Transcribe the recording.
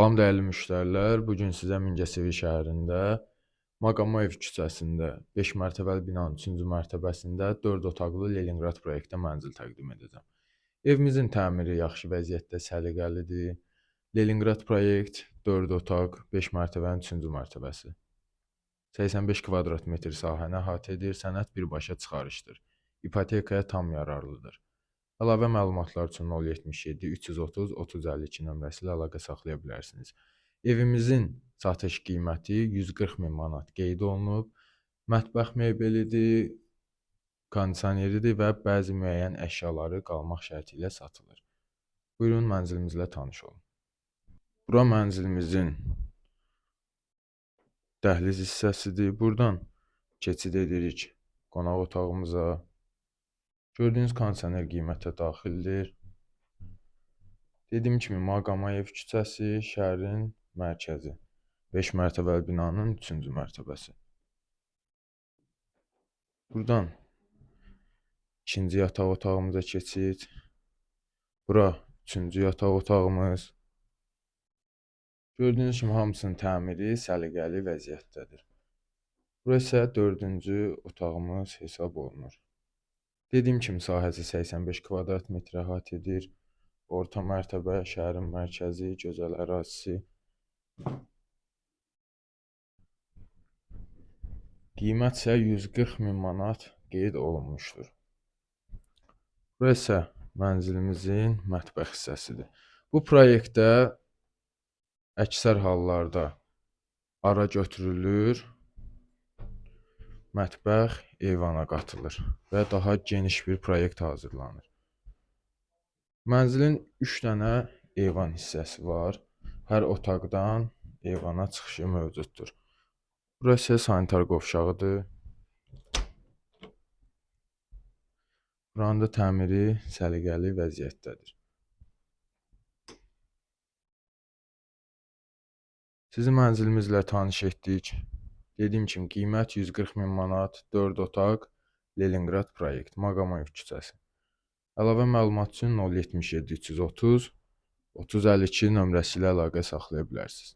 Salam dəyərli müştərilər, bu gün sizə Mingəçevir şəhərində Maqomayev küçəsində 5 mərtəbəli binanın 3-cü mərtəbəsində 4 otaqlı Leninqrad proyektdə mənzil təqdim edəcəm. Evimizin təmiri yaxşı vəziyyətdə, səliqəlidir. Leninqrad proyekt 4 otaq, 5 mərtəbənin 3-cü mərtəbəsi. 85 kvadrat metr sahəni əhatə edir, sənəd birbaşa çıxarışdır. İpotekaya tam yararlıdır. Əlavə məlumatlar üçün 077 330 3052 nömrəsi ilə əlaqə saxlaya bilərsiniz. Evimizin satış qiyməti 140 min manat qeyd olunub. Mətbəx mebelidir, kondisioneridir və bəzi müəyyən əşyaları qalmaq şərti ilə satılır. Buyurun mənzilimizlə tanış olun. Bura mənzilimizin dəhliz hissəsidir. Buradan keçid edirik qonaq otağımıza. Gördüyünüz kondisioner qiymətə daxildir. Dediyim kimi Maqomayev küçəsi şəhərin mərkəzi. 5 mərtəbəli binanın 3-cü mərtəbəsi. Buradan ikinci yataq otağımıza keçid. Bura üçüncü yataq otağımız. Gördüyünüz kimi hamısının təmiri səliqəli vəziyyətdədir. Bura isə dördüncü otağımız hesab olunur. Dediyim kimi sahəsi 85 kvadrat metr əhatə edir. Orta mərtəbə, şəhərin mərkəzi, gözəl ərazisi. Qiymət isə 140 min manat qeyd olunmuşdur. Bura isə mənzilimizin mətbəx hissəsidir. Bu proyektdə əksər hallarda ara götürülür, mətbəx eyvana qatılır və daha geniş bir proyekt hazırlanır. Mənzilin 3 dənə eyvan hissəsi var. Hər otaqdan eyvana çıxışı mövcuddur. Burası sanitar qovşağıdır. Buranın da təmiri səliqəli vəziyyətdədir. Sizi mənzilimizlə tanış etdik. Dediyim kimi qiymət 140 min manat, 4 otaq, Leninqrad proyekt, Maqomayev küçəsi. Əlavə məlumat üçün 077 330 3052 nömrəsi ilə əlaqə saxlaya bilərsiniz.